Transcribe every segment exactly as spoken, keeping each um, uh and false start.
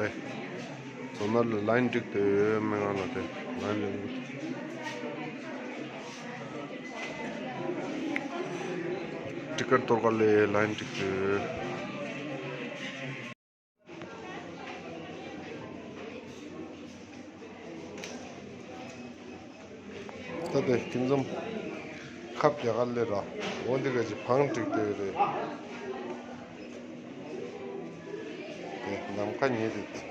ལས། ཚང་མ་ལ་ལའིན་འགྲིག་དེ་མི་ང་ལ་དེ་ལའིན་འགྲིག་ཊི་ཀེཊ་གཏོར་ག་ལས་ལའིན་འགྲིག་དེ། ད་དེ་ཁྱིམ་ཚང་ཁབ་རྒྱག་ག་ལས་ར། འོ་འདི་ག་ཅིག་བང་སྒྲིག་དེ་རེད། དེ་ནམ་མཁའ་ཉིལ་རེད།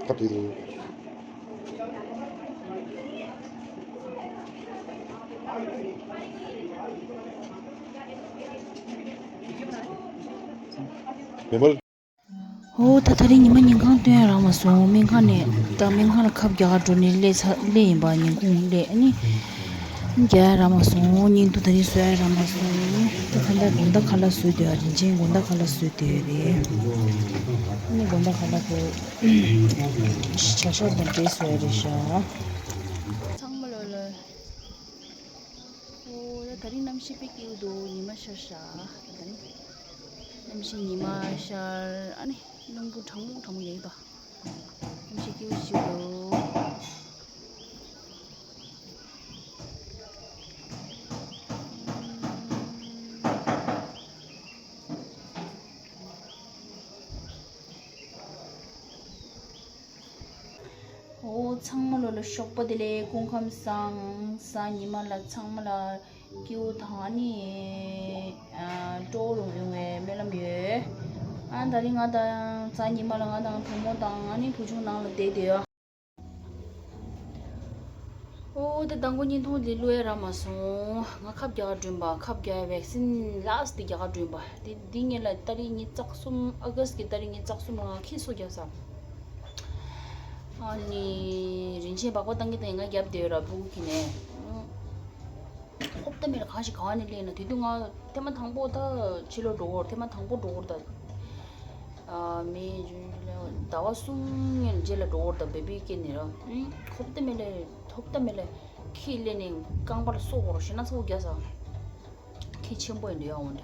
ཁ་བྲིས་འདུག་མེ་འཕར། ཨོ་ད་དེ་རིང་ཉི་མ་ཉིན་གང་སྟོན་ཡ་རག་མ་སོང་། སྨན་ཁང་ནས་ད་སྨན་ཁང་ལ་ཁབ་རྒྱག་ག་འགྲོ་ནས་སླེབས་ཚར་སླེབས་ཡིན་པ། ཉིན་གུང་སླེབས། ཨ་ནི་རྒྱག་ཡ་རག་མ་སོང་། བརྙན་ཐུང་དེ་རིང་བཟོ་ཡ་རག་མ་སོང་། ད་ད་ལྟ་དགོང་དག་ཁ་ལག་བཟོས་བསྡད་ཡོད། རིན་ཆེན་དགོང་དག་ཁ་ལག་བཟོས་བསྡད་ཡོད་རེད། ཨ་ནི་དགོང་དག་ཁ་ལག་གོ་བྱ་ཤོག་དང་འབྲས་བཟོ་ཡ་རེད་ཤག་ཚང་མ་ལོ་ལོ། ཨོ་ད་དེ་རིང་གནམ་གཤིས་དཔེ་སྐྱིད་པོ་འདུག་ཉི་མ་ཤར་ཤག་ད་དེ་རིང་གནམ་གཤིས་ཉི་མ་ཤར། ཨ་ནི་རླུང་བུ་གྲང་མོ་གྲང་མོ་ཡོད་པ། གནམ་གཤིས་སྐྱིད་པོ་ཞིག་འདུག་ཨོ་ཚང་མ་ལོ་ལ་ཞོགས་པ་བདེ་ལེགས། སྐུ་ཁམས་བཟང་། གཟའ་ཉི་མ་ལ་ཚང་མ་ལ་སྐྱིད་པོ་དང་ཨ་ནི་ཨ་སྤྲོ་བོ་རུ་ཡོང་བའི་སྨོན་ལམ་ཡོད། ཨ་ད་རིང་ང་དང་གཟའ་ཉི་མ་ལ་ང་དང་བུ་མོ་དང་ཨ་ནི་བུ་ཆུང་ནང་ལ་བསྡད་བསྡད་ཡོད། ཨོ་དེ་དང་པོ་བརྙན་ཐུང་འདི་བླུག་ཡ་རག་མ་སོང་། ང་ཁབ་རྒྱག་ག་འགྲོ་ཡིན་པ། ཁབ་རྒྱག་ཡ་ཝེག་སིན་ལཱ་སི་ཊི་དེ་རྒྱག་ག་འགྲོ་ཡིན་པ། དེ་འདི་ངེད་ལ་ཏ་རིག་ཉི་ཤུ་རྩ་གསུམ། ཨ་གྷ་སི་ཊི་གི་ཏ་རིག་ཉི་ཤུ་རྩ་གསུམ་ལ་ང་ཁྱི་གསོ་རྒྱག་ས། ཨ་ནི་རིན་ཆེན་སྦག་སྦག་བཏང་གི་བཏང་གི་ང་རྒྱབ་བསྡད་ཡོད་ར་ཕྲུ་གུ་ཁྱེར་ནས། ཧོབ་ཏེ་མེད་ལ་གང་ཞིག་གང་ནས་སླེབས་ན། དེ་དུས་ང་ཐེངས་མ་དང་པོ་ད་ཕྱི་ལོགས་འགྲོ་གི་ཡོད། ཐེངས་མ་དང་པོ་འགྲོ་གི་ཡོད་ད། ཨ་མེ་ཇུན་ཇུ་ལའི་ཟླ་བ་གསུམ་ཡན་རྗེས་ལ་འགྲོ་གི་ཡོད་ད། བེ་བི་སྐྱེས་ནས་ར། ཨུམ། ཧོབ་ཏེ་མེད་ལ་ཧོབ་ཏེ་མེད་ལ་ཁྱི་སླེབས་ནས་རྐང་པ་ལ་སོ་གོ་རོ་ཞེ་ན་ཚ་བོ་རྒྱག་ས། ཁྱི་ཆེན་པོ་ཡིན་འདྲ་ཡ་འོ་འདྲ།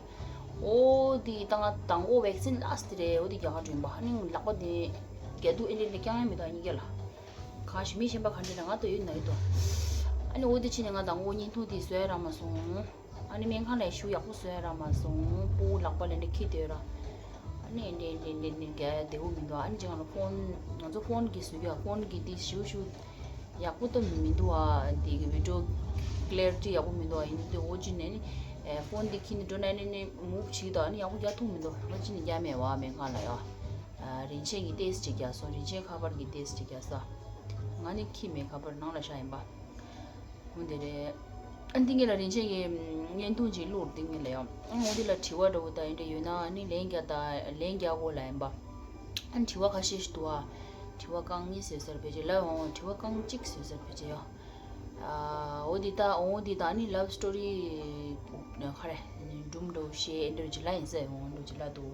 ཨོ་དེ་ད་ང་དང་པོ་ཝེག་སིན་ལཱ་སི་ཊི་རེད། ཨོ་དེ་རྒྱག་ག་འགྲོ་ཡིན་པ། ཨ་ནི་ལག་པ་དེ་རྒྱག་དུས་ཨེ་འདྲ་འདྲ་རྐྱང་ཡང་མི་འདུག་གཉིས་ཀ་ལ། གང་ཞིག་མི་གཞན་པ་ག་འདྲ་ལ་ང་ལྟོས་ཡོད་ན་ཡོད་དོ། ཨ་ནི་འོ་དེ་ཕྱིན་ནས་ང་དང་པོ་བརྙན་ཐུང་དེ་བཟོ་ཡ་རག་མ་སོང་། ཨ་ནི་སྨན་ཁང་ལ་ཞུ་ཡག་པོ་བཟོ་ཡ་རག་མ་སོང་། སྤུ་གུ་ལག་པ་ལ་འདྲ་འཁྱེར་སྡོད་ར། ཨ་ནི་འདྲ་འདྲ་འདྲ་འདྲ་རྒྱག་ཡ་བདེ་པོ་མི་འདུག་ཨ་ནི་ཅིག་ང་ལ་ཕོན། ང་ཚོ་ཕོན་གྱིས་བཟོ་རྒྱུ། ཕོན་གྱིས་དེ་ཞུ་ཞུ་ཡག་པོ་ཏོ་མི་འདུག་ཨ་དེ་གི་བི་ཌི་ཡོ་ཀི་ལེ་རི་ཊི་ཡག་པོ་མི་འདུག་ཨ་ཡིན་དུས་འོ་ཅི་ནས་ནི་ཕོན་དེ་འཁྱེར་ནས་འགྲོ་ན་ནི་ནི་མུབ་བྱེད་དོ། ཨ་ནི་ཡག་པོ་རྒྱག་ཐུབ་མི་འདུག་ང་ཅི་ནས་རྒྱག་མེད་བ་སྨན་ཁང་ལ་ཡ། རིན་ཆེན་གྱིས་ཏེས་ཅིག་རྒྱག་སོང་། རིན་ཆེན་ཁ་པར་གྱིས་ཏེས་ཅིག་རྒྱག་ས། ང་ནི་ཁྱི་མེད། ཁ་པར་ནང་ལ་བཞག་ཡིན་པ། འོ་དེ་རེད། ཨ་འདི་ངེད་ལ་རིན་ཆེན་གྱིས་བརྙན་ཐུང་ཅིག་བླུགས། འདི་ངེད་ལ་ཡང་ཨ་འོ་འདི་ལ་དྲི་བ་འདྲ་བོ་དང་ཡིན་འདྲ་ཡོད་ན་ཨ་ནི་ལན་རྒྱག་དང་ལན་རྒྱག་དགོས་ལ་ཡིན་པ། ཨ་དྲི་བ་ཁ་ཤས་ཤིག་འདུག་ཨ། དྲི་བ་རྐང་གཉིས་བཟོས་ཟེར་བེད་སྤྱོད་ལ་འོང་། དྲི་བ་རྐང་གཅིག་བཟོས་ཟེར་བེད་སྤྱོད་ཡོད། ཨ་འོ་འདི་ད་འོ་འདི་ད་ནི་ལབ་སི་ཊོ་རི་ཁ་རེ་འབྲུམ་འདྲ་བོ་བཤད་འདྲ་བོ་ཅིག་ལ་ཡིན་ཟེར་འོང་འདྲ་བོ་ཅིག་ལ་འདུག་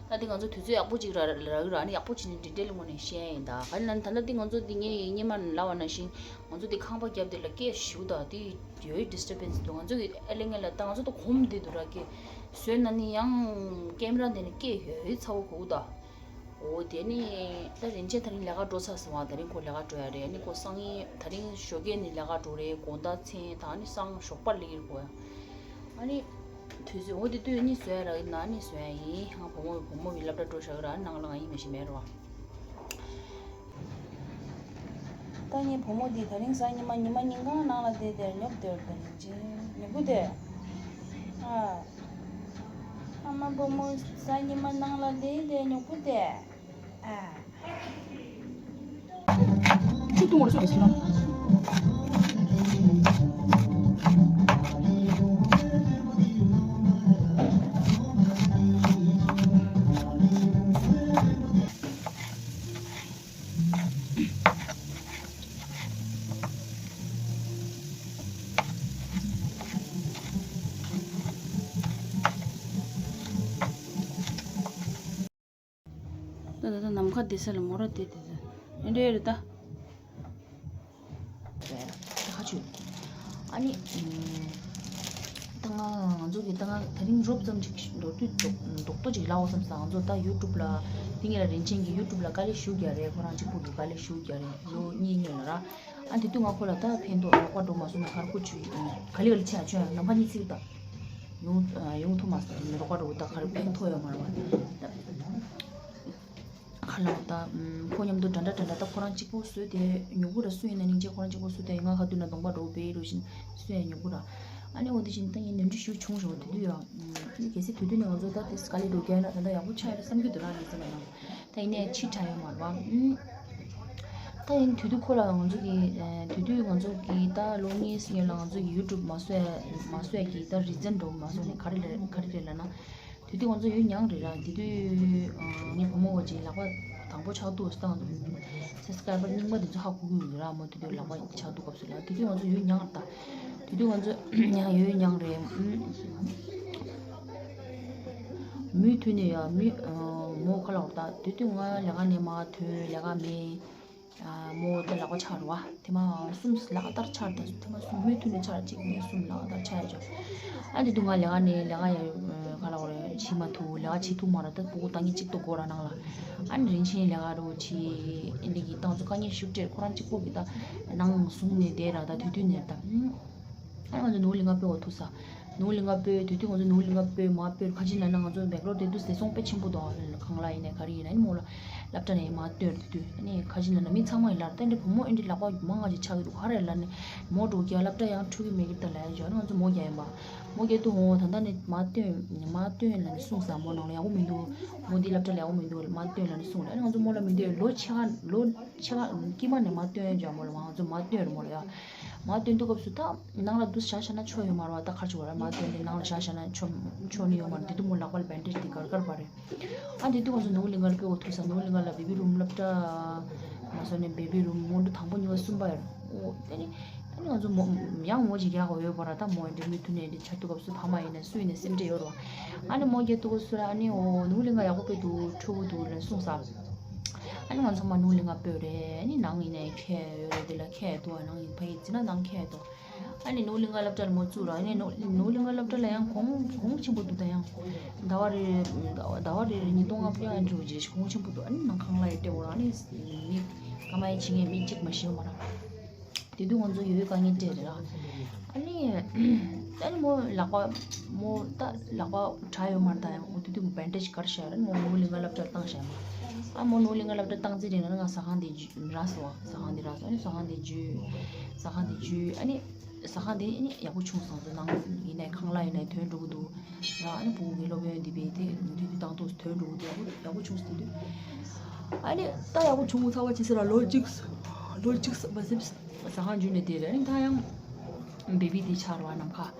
ད་འདི་ང་ཚོ་དུས་ཚོད་ཡག་པོ་ཅིག་རག་རག་གི་ར། ཨ་ནི་ཡག་པོ་བྱས་ནས་ཌི་ཊེལ་ངོས་ནས་བཤད་ཡིན་ད། ག་ནི་ལ་ད་ལྟ་འདི་ང་ཚོ་འདི་ངས་སྔོན་མ་ལབ་པ་ནང་བཞིན་ང་ཚོ་འདི་ཁང་པ་རྒྱབ་འདི་ལ་སྐད་ཞུ་ད་འདི་ཡོད་ཌི་སི་ཊར་བེན་སི་འདུག་ང་ཚོ་གི་ཨེ་ལེ་ངས་ལ་ད་ང་ཚོ་ད་གོམ་འདི་འདུག་ར། སྐད་བཟོས་ན་ནི་ཡང་ཀེམ་ར་འདི་ནས་སྐད་ཡོད་ཚ་བོ་གོ་ད། འོ་དེ་ནི་ད་རིན་ཆེན་དེ་རིང་ལས་ཀ་འགྲོ་ཚར་སོང་བ། དེ་རིང་ཁོ་ལས་ཀ་འགྲོ་ཡ་རེད། ཨ་ནི་ཁོ་སང་ཉིན་དེ་རིང་ཞོགས་ཀས་ནས་ལས་ཀ་འགྲོ་རེད། དགོང་དག་མཚན་དང་ཨ་ནི་སང་ཞོགས་པ་ལས་ཀ་འགྲོ་ཡ། ཨ་ནི་དུས་ཚོད་འོ་དེ་དུས་ཨ་ནི་བཟོ་ཡ་ར་ཡིན་ན་ཨ་ནི་བཟོ་ཡ་ཡིན། ང་བུ་མོ་བུ་མོ་གི་སློབ་གྲྭ་འགྲོ་བཞག་གི་ར། ཨ་ནི་ནང་ལ་ང་ཡིན་མི་ཤེས་མེད་ར་བ། ད་ངའི་བུ་མོ་འདི་དེ་རིང་གཟའ་ཉི་མ་ཉི་མ་ཉིན་གང་ནང་ལ་བསྡད་དེ་ཉོབ་སྡོད་དེ་རིན་ཆེན་ཉོབ་གུ་དེ། ཨ། ཨ་མ་བུ་མོ་གཟའ་ཉི་མ་ནང་ལ་བསྡད་དེ་ཉོབ་གུ་དེ། ཅི་ཐུང་བར་སོང་ཟེར་ན། ད་ད་ད་ནམ་མཁའ་བསྡད་ས་ལ་མོ་ར་བསྡད་དེ་ད་ཨེ་འདྲ་རེད་ད། ད་ཁ་ཆུ། ཨ་ནི། ད་ང་ང་ཚོ་གི་ད་ང་དེ་རིང་རོབ་ཙམ་ཅིག་མདོར་བསྡུས་རྡོག་རྡོག་ཏོ་ཅིག་ལབ་འོ་བསམ་སོང་། ང་ཚོ་ད་ཡུ་ཊུབ་ལ་དེ་ངེད་ལ་རིན་ཆེན་གྱིས་ཡུ་ཊུབ་ལ་དཀའ་ལས་ཞུ་རྒྱག་རེད། ཁོ་རང་གཅིག་པུ་གིས་དཀའ་ལས་ཞུ་རྒྱག་རེད། ལོ་གཉིས་སྔོན་ལ་ར། ཨ་དེ་དུས་ང་ཁོ་ལ་ད་ཕན་ཐོགས་རོགས་པ་འགྲོ་མ་སོང་ན་གར་ཁོ་ཆུ་ག་ལེ་ག་ལེ་ཆེ་ཆོ་ཡང་ནམ་མཁའ་གཉིས་ཚིག་ད། ཡོང་ཡོང་ཐུབ་མ་སོང་། རོགས་པ་འགྲོ་ད་གར་ཕན་ཐོགས་ཡོད་མ་རེད་བ། ད་ག་ལ་ད་ཁོ་མཉམ་དུ་འདྲ་འདྲ་འདྲ་འདྲ་ད་ཁོ་རང་གཅིག་པོ་བཟོས་ཏེ་ཉོ་གི་ར། སུ་ཡིན་ན་སྙིང་རྗེ། ཁོ་རང་གཅིག་པོ་བཟོས་ཏེ་ང་ག་དུས་ན་གདོང་པ་འགྲོ་བའི་རུ་བཞིན་སུ་ཡང་ཉོ་གི་ར། ཨ་ནི་འོ་དེ་བཞིན་ད་ཡིན་ནམ་འདྲི་ཞུ་བྱུང་རོགས་དེ་དུས་ཡང་། ཨ་ནི་གལ་སྲིད་དུས་དུས་ནས་ང་ཚོ་ད་དེ་སྐ་ལེ་འགྲོ་རྒྱུ་ཡིན་ན་ད་ལྟ་ཡག་པོ་ཆགས་ཡོད་བསམ་གྱི་འདུག་ར། ངས་བསམ་པ་ན། ད་ཡིན་ནའི་ཕྱི་དྲགས་ཡོད་མ་རེད་བ། ཨུམ། ད་ཡིན་དུས་དུས་ཁོ་ལ་ང་ཚོ་གི་ཨ་དུས་དུས་ང་ཚོ་གི་ད་ལོ་གཉིས་སྔོན་ལ་ང་ཚོ་གི་ཡུ་ཊུབ་མ་བཟོ་ཡ་མ་བཟོ་ཡ་གི་ད་རི་ཛན་འགྲོ་མ་བཟོ་ནས་ག་རེ་རེད་ག་རེ་རེད་ལབ་ན། དུས་དུས་ང་ཚོ་ཡོད་མྱངས་རེད་ར། དེ་དུས་ཨ་ངའི་བུ་མོ་བ་ཅིག་ལག་པ་དང་པོ་ཆག་དུས་ད་ང་ཚོ་སབ་སི་ཀ་རའི་བར་རྙིང་པ་དེ་ཚོ་ཧ་གོ་གི་ཡོད་ར། མོ་དེ་དུས་ལག་པ་ཆག་དུས་སྐབས་སུ་ལ་དེ་དུས་ང་ཚོ་ཡོད་མྱངས་རེད་ད། དེ་དུས་ང་ཚོ་ཡང་ཡོད་མྱངས་རེད། ཨུམ། མུ་མཐུད་ནས་ཡ་མུ་ཨ་མོ་ཁ་ལག་ད་དེ་དུས་ང་ལས་ཀ་ནས་མར་ཐོན་ལས་ཀ་མེད། ཨ་མོ་ད་ལག་པ་ཆག་རེད་བ། དེ་མ་གསུམ་ལག་བསྟར་ཆག་ད་དེ་མ་གསུམ་མུ་མཐུད་ནས་ཆག་གཅིག་གཉིས་གསུམ་ལག་བསྟར་ཆག་ཡ་ཅོ། ཨ་དེ་དུས་ང་ལས་ཀ་ནས་ལས་ཀ་ཡ་ཁ་ལག་རེད་བྱེད་མ་ཐུབ། ལས་ཀ་བྱེད་ཐུབ་མ་རེད། ད་སྤུ་གུ་ལྟ་ངན་གཅིག་ཏུ་འགོར་ར་ནང་ལ། ཨ་ནི་རིན་ཆེན་ལས་ཀ་རོ་ཆེ་ཨེ་འདི་གི་ཏང་ཚོ་དཀའ་ངལ་ཤུགས་སྤྲད། ཁོ་རང་གཅིག་པོ་གི་ད་ནང་བཟུང་ནས་བསྡད་ར། ད་དུས་དུས་ནས་ད་ཨ་ང་ཚོ་ནོར་ལིང་ག་སྤོས་འོ་ཐུག་ས། ནོར་ལིང་ག་སྤོས་དུས་དུས་ང་ཚོ་ནོར་ལིང་ག་སྤོས་མ་སྤོས་ཁ་ཅིག་ན་ན་ང་ཚོ་བེག་ལོར་དེ་དུས་ཟེར་སོང་དཔེ་ཆེན་པོ་འདུག་ཨ་ཁང་གླ་ཡིན་ནའི་ག་རེ་ཡིན་ནའི་མོ་ལ་སློབ་གྲྭ་ནས་མ་སྟོན་དུས་དུས་ཨ་ནི་ཁ་ཅིག་ན་ན་མི་ཚང་མ་ཡིན་ལར་ད་འདི་བུ་མོ་ཨེ་འདྲི་ལག་པ་མང་ང་ཅིག་ཆག་གི་འདུག་ག་རེ་ལར་ནས་མོ་འགྲོ་རྒྱ་སློབ་གྲྭ་ཡང་འཁྲུག་གི་མེད་གི་ད་ལ་ཡ་ཇོ་ཨ་ནི་ང་ཚོ་མོ་རྒྱ་ཡིན་པ། མོ་རྒྱལ་དུ་ཧོ་ད་ལྟ་ནི་མ་སྟོན་མ་སྟོན་ལ་ནི་གསུངས་ས་མོ་ནང་ལ་ཡག་པོ་མི་འདུག་མོ་འདི་སློབ་གྲྭ་ལ་ཡག་པོ་མི་འདུག་ལ་མ་སྟོན་ལ་ནི་གསུངས་ལ་ཨ་ནི་ང་ཚོ་མོ་ལ་མི་འདོད་ལོ་ཕྱེད་ཀ་ལོ་ཕྱེད་ཀ་དཀྱིལ་མ་ནས་མ་སྟོན་ཡ་མོ་ལ་ང་ཚོ་མ་སྟོན་རུ་མོ་ལ་ཡ་མ་སྟོན་དུས་སྐབས་སུ་ད་ནང་ལ་འདུག་བཞག་བཞག་ན་ཆོ་ཡོད་མ་རེད་བ། ད་ཁར་ཆུ་བ་ལ་མ་སྟོན་ཏེ་ནང་ལ་བཞག་བཞག་ན་ཆོ་ཆོ་ནི་ཡོད་མ་རེད། དེ་དུས་མོ་ལག་པ་ལ་བེན་ཌེ་ཇི་དེ་གར་གར་བ་རེད། ཨ་དེ་དུས་ང་ཚོ་ནོར་ལིང་ག་ལ་སྤོས་འོ་ཐུག་ས་ནོར་ལིང་ག་ལ་བེ་བི་རུམ་སློབ་གྲྭ་མ་སོང་ནས་བེ་བི་རུམ་སྔོན་འགྲོ་དང་པོ་གཉིས་པ་གསུམ་པ་ཡོད་རེད། འོ་དེ་ནི་ཨ་ནི་ང་ཚོ་མོ་ཡང་མོ་ཅིག་རྒྱག་གོ་ཡོད་པ་ར། ད་མོ་འདྲི་མི་མཐུན་ནས་འདི་ཆ་ཐུག་སྐབས་སུ་ཕ་མ་ཡིན་ན་སུ་ཡིན་ན་སེམས་ཁྲལ་ཡོད་རོ། ཨ་ནི་མོ་རྒྱལ་ཐུག་སྐབས་སུ་ཨ་ནི་འོ་ནོར་ལིང་ག་ཡག་པོ་དཔེ་འདུག་འཕྲོད་པོ་འདུག་ལ་གསུངས་ས། ཨ་ནི་ང་ཚོ་མ་ནོར་ལིང་ག་སྤོས་རེད། ཨ་ནི་ནང་ཡིན་ནའི་ཁྱད་ཡོད་རེད། དེ་ལ་ཁྱད་འདུག་ཨ་ནང་ཡིན་ཕ་ཡི་ཙི་ན་ནང་ཁྱད་འདུག་ཨ་ནི་ནོར་ལིང་ག་སློབ་གྲྭ་ལ་མོ་བཙུགས་ར། ཨ་ནི་ནོར་ནོར་ལིང་ག་སློབ་གྲྭ་ལ་ཡང་གོང་གོང་ཆེན་པོ་འདུག་ད་ཡང་ཟླ་བ་རེ་ཟླ་བ་རེ་རེ་ཉིས་སྟོང་ལྔ་བརྒྱ་ཡང་འཇུག་རྗེས་གོང་ཆེན་པོ་འདུག་ཨ་ནི་ནང་ཁང་གླ་ཡི་སྤྲད་འོ་ར། ཨ་ནི་མི་ཀ་མ་ཡི་བྱེད་མཁན་མི་གཅིག་མ་ཤེས་མ་ར། དེ་དུས་ང་ཚོ་ཡོད་ཡོད་དཀའ་ངལ་སྤྲད་རེད་ར། ཨ་ནི་ཨ་ནི་མོ་ལག་པ་མོ་ད་ལག་པ་དྲག་ཡོད་མ་རེད། ད་ཡང་འོ་དེ་དུས་བེན་ཌེ་ཇི་གར་བཞག་ར། མོ་ནོར་ལིང་ག་སློབ་གྲྭར་བཏང་བཞག་མ། ཨ་མོ་ནོར་ལིང་ག་སློབ་གྲྭར་བཏང་ཚེ་རིང་ན་ང་ཟ་ཁང་དེ་རག་སོང་། ཟ་ཁང་དེ་རག་སོང་། ཨ་ནི་ཟ་ཁང་དེ་འཇུས། ཟ་ཁང་དེ་འཇུས། ཨ་ནི་ཟ་ཁང་དེ་ཨ་ནི་ཡག་པོ་བྱུང་སོང་ཟེར། ནང་ཡིན་ནའི་ཁང་གླ་ཡིན་ནའི་ཐོན་འགྲོ་གི་འདུག་ར། ཨ་ནི་བུ་གུ་གི་སློབ་ཡོན་འདི་པའི་དེ་ངོ་དུས་དེ་བཏང་ཐོག་ཐོན་འགྲོ་གི་འདུག་ཡག་པོ་ཡག་པོ་བྱུང་སོང་དུས། ཨ་ནི་ད་ཡག་པོ་བྱུང་ཚར་བ་ཅི་ཟེར་ར། ལོ་གཅིག་ལོ་གཅིག་མ་ཟིན་ཟ་ཁང་འཇུས་ནས་དེ་རེད། ཨ་ནི་ད་ཡང་བེ་བི་དེ་ཆགས་ར་བ་ནམ་མཁའ།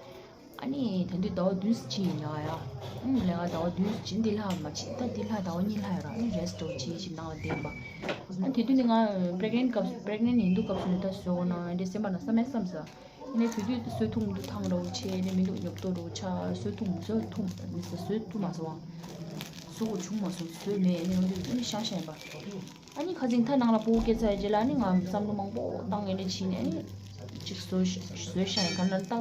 ཨ་ནི་ད་དུང་ཟླ་བ་བདུན་ཙམ་ཕྱིན་ཡིན་ཡ། ཨ་ནི་ལས་ཀ་ཟླ་བ་བདུན་ཙམ་ཕྱིན། འདི་ལྷག་མ་ཕྱིན། ད་འདི་ལྷག་ཟླ་བ་གཉིས་ལྷག་ཡོད་ར། ཨ་ནི་རེ་སི་ཊི་འདྲ་བོ་བྱེད་ཞིག་ནང་ལ་བསྡད་པ། ཨ་དེ་དུས་ནི་ང་པི་རེག་ནེན་ཊི་སྐབས་པི་རེག་ནེན་ཊི་ཡིན་དུས་སྐབས་སུ་ནི་ད་བཟོ་འོ་ན་འདྲ་སེམས་པ་ན་བསམ་མེད་བསམ་ས། ཨ་ནི་དུས་དུས་གསོས་ཐུང་དུ་ཐང་འདྲ་བོ་བྱས་ནི་མི་འདུག་ཉོབ་ཏོ་འདྲ་བོ་ཆགས། གསོས་ཐུང་གསོས་ཐུང་མི་ས་གསོས་ཐུང་མ་སོང་བ། གསོ་བོ་བྱུང་མ་སོང་། གསོས་མེད་ནི་འོ་དེ་ནི་ཤ་ཤ་ཡིན་པ། ཨ་ནི་ཁ་སང་ད་ནང་ལ་སྤུ་གུ་སྐྱེས་ཚར་རྗེས་ལ་ཨ་ནི་ང་བསམ་བློ་མང་པོ་བཏང་ཨེ་འདྲ་བྱས་ནས་ཨ་ནི་ཅིག་བཟོས་བཟོས་བཞག་ཡིན། ག་ལ་ད་དུ་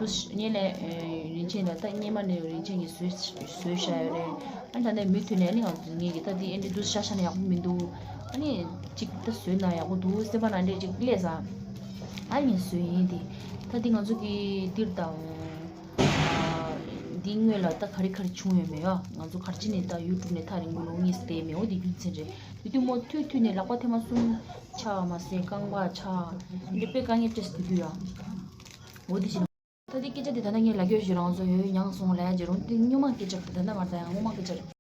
ངས་ལས་རིན་ཆེན་ལ་ད་སྙེ་མ་ནས་རིན་ཆེན་གྱིས་བཟོས་བཟོས་བཞག་ཡོད་རེད། ཨ་ནི་ད་ནས་མུ་མཐུད་ནས་ཨ་ནི་ང་ཚོ་ངེད་ཀྱི་ད་འདི་ཨེ་འདྲ་དུ་བཞག་བཞག་ན་ཡག་པོ་མི་འདུག་ཨ་ནི་ཅིག་ད་བཟོས་ན་ཡག་པོ་འདུག་སེམས་པ་ན་འདྲ་ཅིག་སླེབས་ས། ཨ་ནི་བཟོས་ཡིན་དེ། ད་འདི་ང་ཚོ་གི་འདིར་དང་འདི་སྔོན་ལ་ད་ག་རེ་ག་རེ་བྱུང་ཡོད་མེད་ཡ། ང་ཚོ་ག་རེ་བྱས་ནས་ད་ཡུ་ཊུབ་ནས་ཐག་རིང་པོ་ལོ་གཉིས་བསྡད་མེད། འོ་དེ་རྒྱུ་མཚན་རེད། དེ་དུས་མོ་ཐུག་ཐུག་ནས་ལག་པ་ཐེངས་མ་གསུམ་ཆག་མ་ཟད་རྐང་པ་ཆག་འདི་དཔེ་དཀའ་ངལ་སྤྲད་སོང་དེ་དུས་ཡ། འོ་དེ་བཞིན་ད་དེ་སྐད་ཆ་དེ་ད་ལྟ་ངས་ལབ་རྒྱུ་ཞིག་རང་ཚོ་ཡོད་ཡང་སོང་ལབ་ཡ་ཅིག་རུང་དེ་སྔོན་མ་སྐད་ཆ་ད་ལྟ་མ་རེད། ད་ཡང་སྔོན་མ་སྐད་ཆ་རེད།